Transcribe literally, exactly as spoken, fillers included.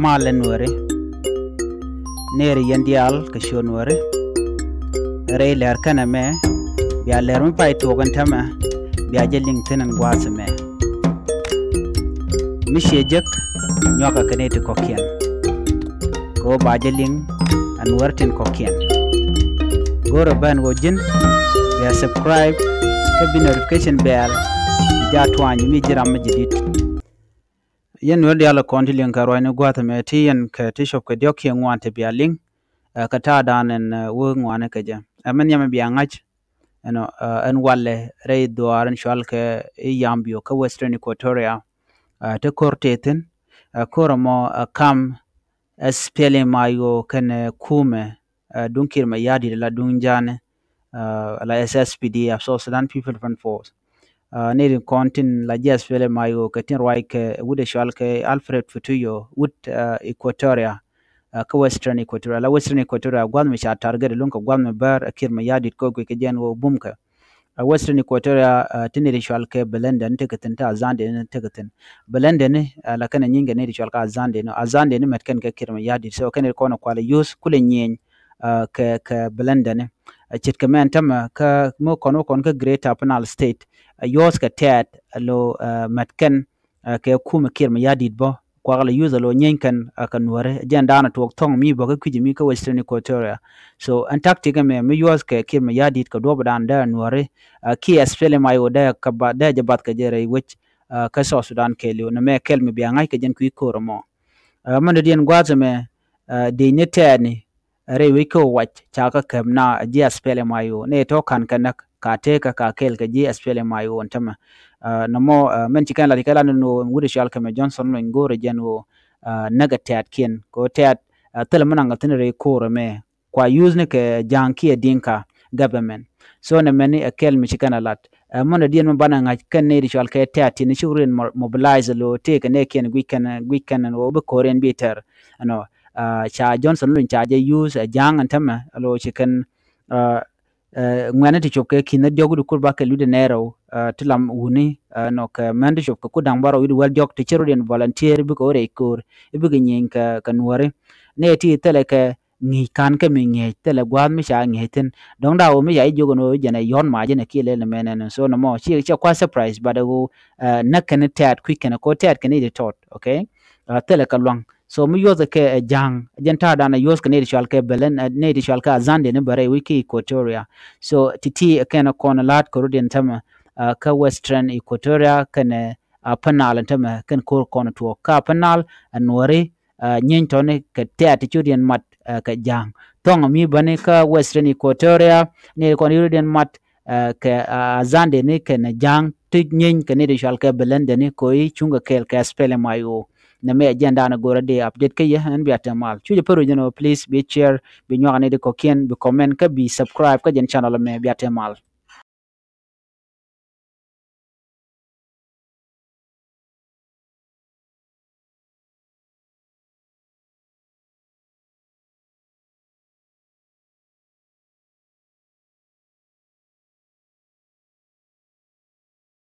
Mal ɛ Nuäri. Nɛɛri yɛn diaal kɛ ciöt Nuäri. Rɛy lɛr kɛnɛ mɛ bia lɛr mi pay tuɔɔk ɛn täämɛ bia jɛ liŋ thi̱n ɛn gua̱a̱th ɛmɛ. Mi ciɛ jek nyuakɛ kɛ nɛy ti kɔ̱kiɛn. Kɛ ɣöö ba jɛ liŋ ɛ Nuäär tin kɔ̱kiɛn. Go̱rɛ ben ɣöö ji̱n bia subscribe kä bi notification bell bi jaa tuany mi ji̱ ram mi jɛ di̱t. Yɛn Nuäär diaal kɔn ti liŋ kɛ ruacni gua̱a̱th ɛmɛ ti yɛn kɛ ti cop kɛ diɔ̱k kiɛ ŋuan ti bia liŋ. Ɛ, kɛ ta̱a̱dan ɛn, ɛ, wee ŋuani kɛ jɛ. Ɛ, min nhiamɛ bia ŋa̱c ɛnɔ, ɛ, ɛn walɛ rɛy dhuaar ɛn cɔalkɛ i̱ Yambio kä Western Equatoria. Ɛ, te ko̱r tëë thi̱n, ɛ, ko̱r ɛmɔ, ɛ, kam SPLM-IO kɛnɛ kumɛ, ɛ, duŋ Kiir Mayardit la duŋ ja̱a̱ni, ɛ, la SSPDF, South Sudan People Defense Force. Ɛ, ni rin kɔn tin la ji̱ SPLM-IO kɛ tin ruac kɛ wut ɛ cɔalkɛ Alfred Futuyo wut, ɛ, Equatoria, ɛ, kä Western Equatoria. La Western Equatoria gua̱th mi ca target luŋ kɛ gua̱th mi bär ɛ Kiir Mayardit kɛ guic kɛ jɛn ɣöö bumkɛ. Ɛ, Western Equatoria, ɛ, ti nɛy ti cɔalkɛ Balindani tekɛ thi̱n, ti Azande ni tekɛ thi̱n. Balindani, ɛ, la kɛn ɛ nyieny kɛ nɛy ti cɔalkɛ Azande ni. Azande ni mɛt kɛn kɛ Kiir Mayardit. So kɛn ɛ kɔn ɛ kualɛ use kulɛ nyieny, ɛ, kɛ, kɛ Balindani. Ɛ, ce̱tkɛ mɛn täämɛ kä mi kɔn wä kɔn kä Greater Upper Nile State, ɛ, use kɛ tɛ̈t, ɛ, lo, ɛ, mɛt kɛn, ɛ, kɛ kumɛ Kiir Mayardit bä. Kuak la use alo nyieny kɛn, ɛ, kɛ Nuäri. Jɛn daanɔ tuɔɔk thɔŋ mi bä kä kui̱c mi kä Western Equatoria. So ɛn tactic ɛmɛ mi use kɛ Kiir Mayardit kɛ duɔ̱ɔ̱pdan dee Nuäri, ɛ, kiɛ SPLM-IO dee kɛ ba, dee jɛ bath kɛ jɛ rɛy wec, ɛ, kä South Sudan kɛɛliw. Nɛmɛ kɛl mi bia ŋa̱c kɛ jɛn kui̱ ko̱r ɛmɔ. Ɛ, min dɔ̱diɛn gua̱a̱th ɛmɛ, ɛ, dëcni tɛ̈tni rɛy wec kä wac ca kä käp na ji̱ SPLM-IO. Ni tɔ̱ ka̱n kɛ näk ka tëëkä ka kɛɛl kɛ ji̱ SPLM-IO ɛn täämɛ. Ɛ, nɔmɔ, ɛ, min ci kɛn lat kɛ lat ni ɣöö wut ɛ cɔalkɛ mɛ Johnson Olony go̱o̱rɛ jɛn ɣöö, ɛ, näk ɛ tɛ̈tkiɛn. Kɛ ɣöö tɛ̈t, ɛ, thilɛ mi naŋ kɛ thi̱n rɛy ko̱r ɛmɛ. Kua use ni kɛ Ja̱a̱ŋ kiɛ Dinka government. So nɛmɛni ɛ kɛl mi ci kɛn ɛ lat. Ɛ, min dɔ̱diɛn mi banɛ ŋa̱c kɛn nɛy ti cɔalkɛ tɛ̈t tin ci wä rin mo-, mobilize lo tëëkɛ nɛɛkiɛn guic kɛn, guic kɛn ɛn ɣöö bi ko̱riɛn bi tɛr. Ɛnɔ, ɛ, ca Johnson Olony ca jɛ use, ɛ, Ja̱a̱ŋ ɛn täämɛ, alo ci kɛn, ɛ, ɛ, ŋuɛ̈ni ti cop kɛ ki̱n diɔ̱k wi̱cdɛ kur bakɛ lui̱cdɛ nɛɛrɛw, ɛ, ti lam wuni, ɛ, nɔ kɛ män ti cop kɛ kur da̱ŋ bärɔw wi̱cdɛ wäl diɔ̱k ti ci rɔ̱diɛn volunteer bikɛ wä rɛy ko̱r, i̱ bikɛ nyieny kɛ, kɛ Nuäri. Nɛy ti thilɛ kɛ ŋi̱i̱c ka̱n kä mi ŋi̱eec, thilɛ gua̱a̱th mi ca ŋi̱eec thi̱n. Dɔ̱ŋ da̱a̱ ɣöö mi ca ji̱ jiök ɛn ɣöö jɛn ɛ yɔ̱t mac ɛn ɛ kiɛ lɛl ɛmɛn ɛn. So nɔmɔ, ci, ci kua surprise, but ɛ ɣöö, ɛ, näk kɛn tɛ̈t kui̱c kɛn kɛ ɣöö tɛ̈t kɛn i̱ ti tɔt, okay? Ɛ, thilɛ kɛ lua̱ŋ. So mi yuɔth kɛ, ɛ, Ja̱a̱ŋ, jɛn ta̱a̱dan ɛ yuɔth kɛ nɛy ti cɔalkɛ Belen, ɛ, nɛy ti cɔalkɛ Azande ni bä rɛy wec kä Equatoria. So ti̱ti̱ ɛ kɛn kɔn la̱t kɛ rɔ̱diɛn täämɛ, ɛ, kä Western Equatoria kɛnɛ, ɛ, Upper Nile ɛn täämɛ kɛn ko̱r kɔn tuɔɔk. Kä Upper Nile ɛ Nuäri, ɛ, nyieny tɔ̱ni kɛ tɛ̈t ti ci rɔ̱diɛn mat, ɛ, kɛ Ja̱a̱ŋ. Thɔ̱ŋ mi bäni kä Western Equatoria, nɛy ti kɔn ci rɔ̱diɛn mat, ɛ, kɛ, ɛ, Azande ni kɛnɛ Ja̱a̱ŋ ti nyieny kɛ nɛy ti cɔalkɛ Balindani kɛ ɣöö i̱ cuŋkɛ kɛɛl kɛ SPLM-IO. Nɛmɛ ɛ jɛn daanɔ go̱rä dee update kä yɛ, ɛn bia te mal. Cu jɛ pär wi̱c ɛn ɣöö please bi share, bi nyuak nɛy ti kɔ̱kiɛn, bi comment kä bi subscribe kä jɛn channel ɛmɛ, bia te mal.